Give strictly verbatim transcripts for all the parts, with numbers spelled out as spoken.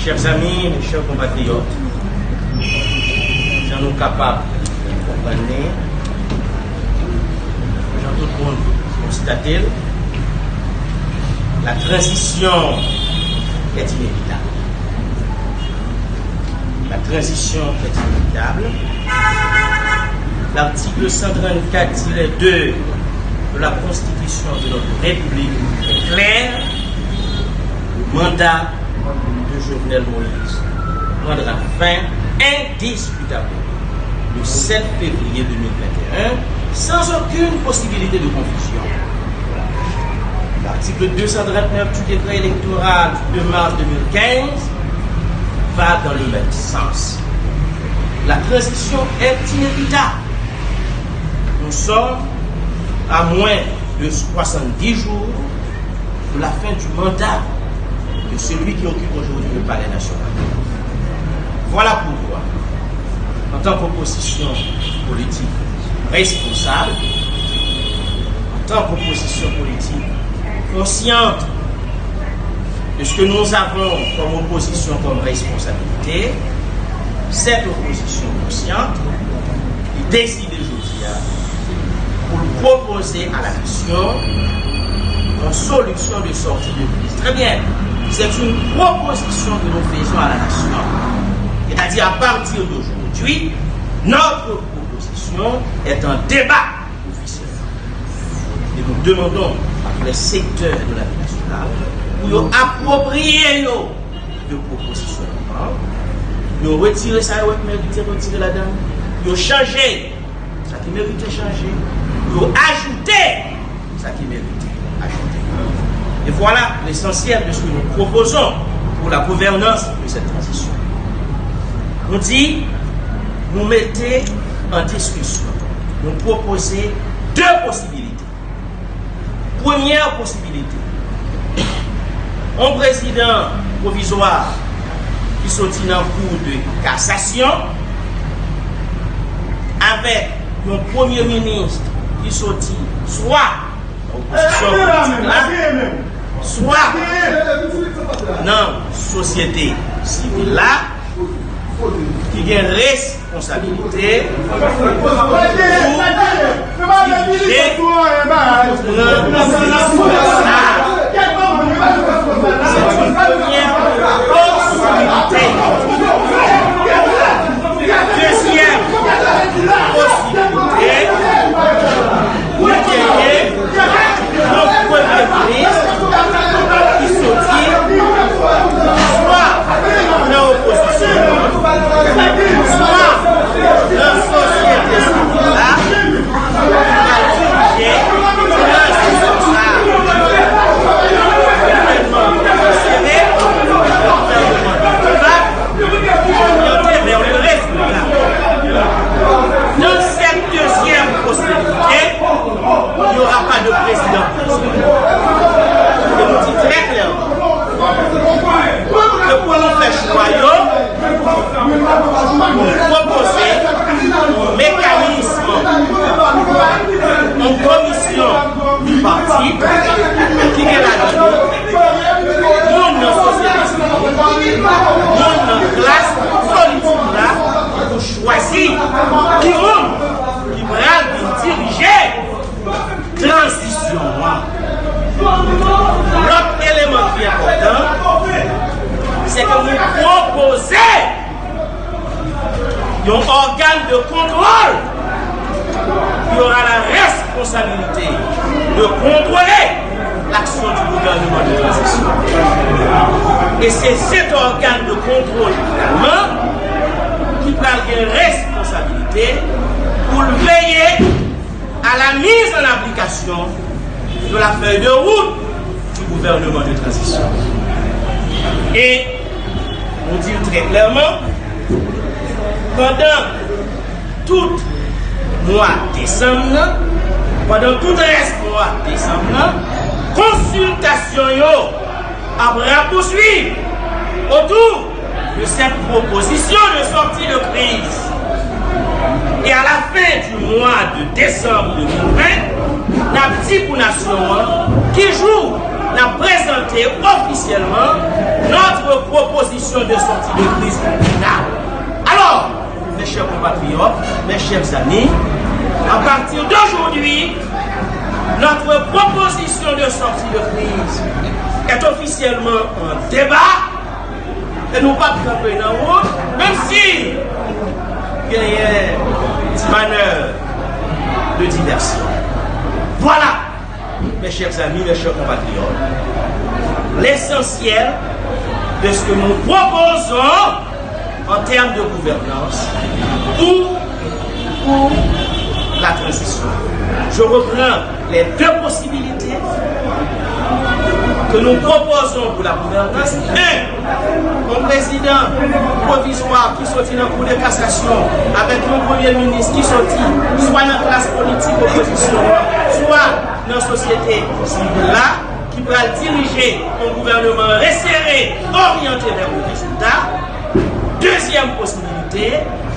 Chers amis, mes chers compatriotes, jan nou kapab konprann li, jan tout moun konstate l, la transition est inévitable. La transition est inévitable. L'article cent trente-quatre tiret deux de la Constitution de notre République est clair. Le mandat de Jovenel Moïse prendra fin indiscutablement le sept février deux mille vingt et un, sans aucune possibilité de confusion. L'article deux cent trente-neuf du décret électoral du deux mars deux mille quinze va dans le même sens. La transition est inévitable. Nous sommes à moins de soixante-dix jours de la fin du mandat de celui qui occupe aujourd'hui le palais national. Voilà pourquoi, en tant qu'opposition politique responsable, en tant qu'opposition politique consciente de ce que nous avons comme opposition, comme responsabilité, cette opposition consciente ki deside jodi a pou l pwopoze a la nasyon yon solisyon de sòti de kriz. Très bien, c'est une proposition que nous faisons à la nation. C'est-à-dire, à partir d'aujourd'hui, notre proposition est en débat officiel. Et nous demandons à tous les secteurs de la vie nationale pou yo apropriye yo de pwopozisyon an, yo retire sa yo wè ki merite retire ladan l, yo chanje sa ki merite chanje, yo ajoute sa ki merite ajoute. Et voilà l'essentiel de ce que nous proposons pour la gouvernance de cette transition. Nou di, nou mete an diskisyon, nou pwopoze de posibilite. Premyè posibilite, yon prezidan pwovizwa ki soti nan kou de kasasyon avèk yon premye minis ki soti swa nan opozisyon politik la, swa nan sosyete sivil la, ki gen responsabilite pou dirije, pou pran desizyon sa a. C'est une première possibilité. Deuxième possibilité, nou genyen yon premye minis ki soti swa nan opozisyon an, swa nan sosyete sivil la, ki pral dirije tranzisyon sa a. Gouvènman sere, yon gouvènman ki kapab, yon gouvènman ki respektab. Dans cette deuxième possibilité, il n'y aura pas de président. E nou di trè klèman ke pou nou fè chwa yo, nou pwopoze yon mekanis, yon komisyon di pati ki gen ladan moun nan sosyete sivil, moun nan klas politik la, pou chwazi ki moun ki pral vin dirije tranzisyon an. Lòt eleman ki enpòtan, se ke nou pwopoze yon organe de contrôle qui aura la responsabilité de contrôler l'action du gouvernement de transition. E se cet organe de contrôle également ki pral gen responsabilité pou l veye à la mise en application de la feuille de route du gouvernement de transition. E nou di l trè klèman, pandan tout mwa desanm nan, pandan tout rès mwa desanm nan, konsiltasyon yo ap rapouswiv otou de cette proposition de sortie de crise. Et à la fin du mois de décembre deux mille vingt, n ap di pou nasyon an ki jou n ap prezante ofisyèlman notre Proposition de sortie de crise finale. Alors, mes chers compatriotes, mes chers amis, à partir d'aujourd'hui, notre proposition de sortie de crise est officiellement en débat et nou p ap kanpe nan wout, menm si genyen ti manèv de diversion. Voilà. Mes chers amis, mes chers compatriotes, l'essentiel de ce que nous proposons en termes de gouvernance ou pour la transition. Je reprends les deux possibilités que nous proposons pour la gouvernance. Un, yon prezidan pwovizwa ki soti nan Kou de Kasasyon avèk yon premye minis ki soti swa nan klas politik opozisyon an, swa nan sosyete sivil la, ki pral dirije yon gouvèneman resere, oryante vè yon rezilta. Dezyèm posibilite,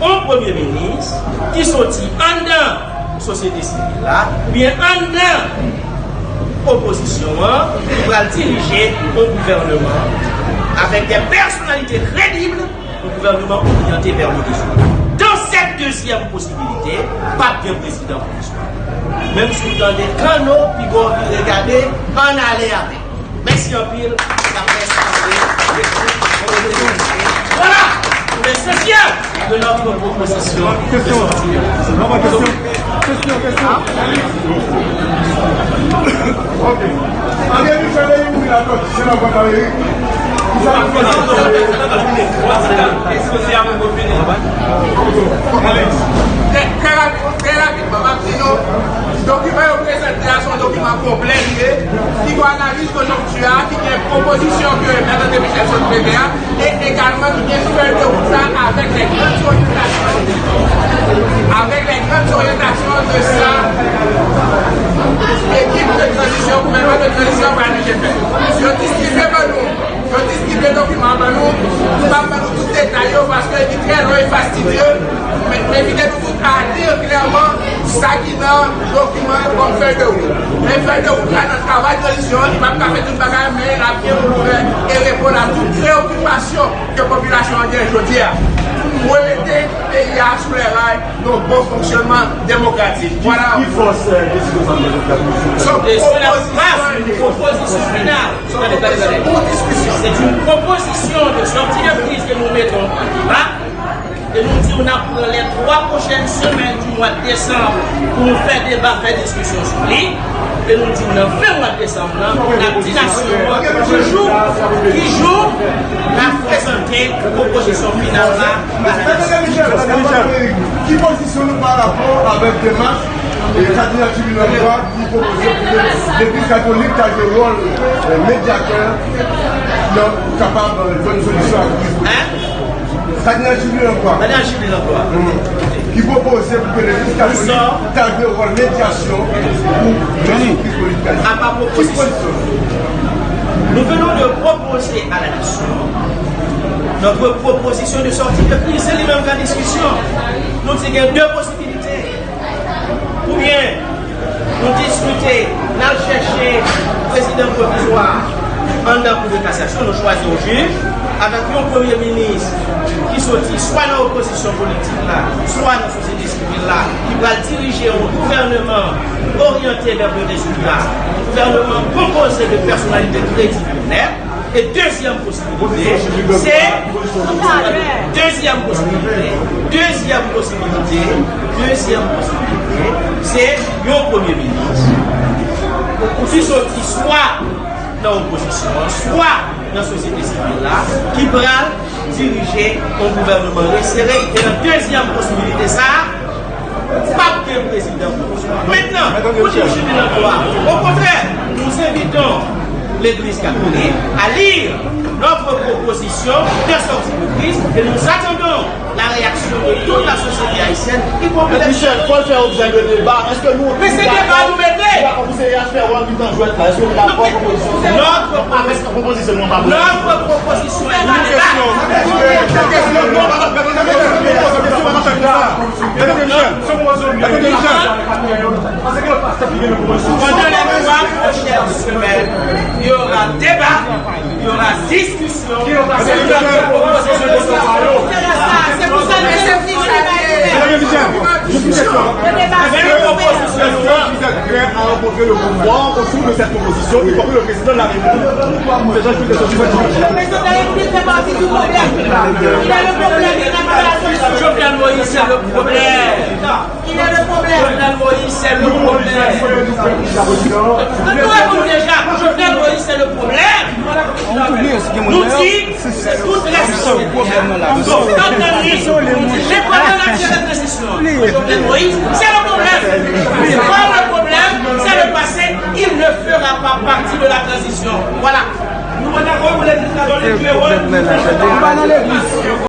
yon premye minis ki soti anndan sosyete sivil la, oubyen anndan opozisyon an, ki pral dirije yon gouvèneman avèk de pèsonalite kredib, yon gouvèneman oryante vè le rezilta. Dans cette deuxième possibilité, p ap gen prezidan pwovizwa. Menm si w tande kanno, piga w vire gade, ann ale avèk. Mèsi anpil. Laprès, voilà, pour l'essentiel de notre proposition. Question. Question, question. Ok. André Michel e Youri Latortue, se nan Vant Amerik. Ki sa nou fè? Trè, trè rapid, trè rapidman, m ap di nou, dokiman yo prezante a se yon dokiman konplè li ye, ki gen analiz konjonkti a, ki gen pwopozisyon ke Mèt André Michel sot prete a, e egalman ki gen fèy de wout la avèk les grandes orientations, avec les grandes orientations de sa équipe de transition, gouvènman de transition pral rive fè. Yo distribye ban nou, yo distribye dokiman an ban nou, m p ap ban nou tout detay yo paske li trè long e fastidye, men m envite nou tout a li klèman sa ki nan dokiman yo kòm fèy de wout. Men fèy de wout la nan travay tranzisyon an, li p ap ka fè tout bagay, men l ap gen pou l fè e reponn a tout preyokipasyon ke popilasyon an gen jodi a. Pou nou remete peyi a sou lè ray yon bon fonksyònman demokratik. Vwala. Ki fòs, eh, desizyon sa a mete sou tab? Se yon pwopozisyon final. Se yon pwopozisyon de sortie de crise que nous mettons en débat. E nou di w n ap pran les trois prochaines semaines du mois de décembre pou nou fè deba, fè diskisyon sou li. E nou di w nan fen mwa desanm nan, n ap di nasyon an ki jou, ki jou n ap prezante pwopozisyon final la. Ki pozisyon nou pa rapò avèk demach e Kadinal Tribinal Dwa ki pwopoze pou ke Legliz Katolik ta jwe wòl, eh, medyatè nan pou kapab, eh, jwenn solisyon ak kriz? Kadinal Jubile Langlois. Kadinal Jubile Langlois. Ki pwopoze pou ke Legliz Katolik ta jwe wòl medyasyon pou rezoud kriz politik Ayiti. Ki pozisyon? Nous venons de proposer à la nation notre proposition de sortie de crise. Se li menm k an diskisyon. Nou di gen de posibilite. Oubyen nou diskite, n al chèche prezidan pwovizwa anndan Kou de Kasasyon, nou chwazi yon jij, avèk yon premye minis ki soti swa nan opozisyon politik la, swa nan sosyete sivil la, ki pral dirije yon gouvèneman oryante vè le rezilta, yon gouvèneman konpoze de pèsonalite kredib e onèt. E dezyèm posibilite, se, dezyèm posibilite, dezyèm posibilite, dezyèm posibilite, se yon premye minis ki soti swa nan opozisyon an, swa nan sosyete sivil la, ki pral dirije yon gouvèneman resere. E nan dezyèm posibilite sa a, p ap gen prezidan pwovizwa. Maintenant, pour dire Jubile Langlois, au contraire, nous invitons l'Église catholique à lire notre proposition de sortie de crise et nous attendons la réaction de toute la société haïtienne, y compris les... Michel, fò l fè objè de deba. Èske nou... Men se deba nou mete. Notre proposition est en débat. Pendant les trois prochaines semaines, il y aura débat, il y aura discussion. Est-ce que vous êtes prêt à rencontrer le pouvoir autour de cette proposition, y compris le président de la République? C'est Jean-Claude Dessalines. Le président de la République fait partie du problème. Il est le problème, il n'est pas la solution. Jovenel Moïse, c'est le problème. Il est le problème. Jovenel Moïse, c'est le problème. Tout le monde déjà, Jovenel Moïse, c'est le problème. Nou di, tout rès yo. Jovenel Moïse, nou di, le problème actuel de transition. Jovenel Moïse, c'est le problème. Pas le problème, c'est le passé. Il ne fera pas partie de la transition. Voilà. Nou pa dakò pou legliz katòlik jwe wòl. Nou pa nan legliz.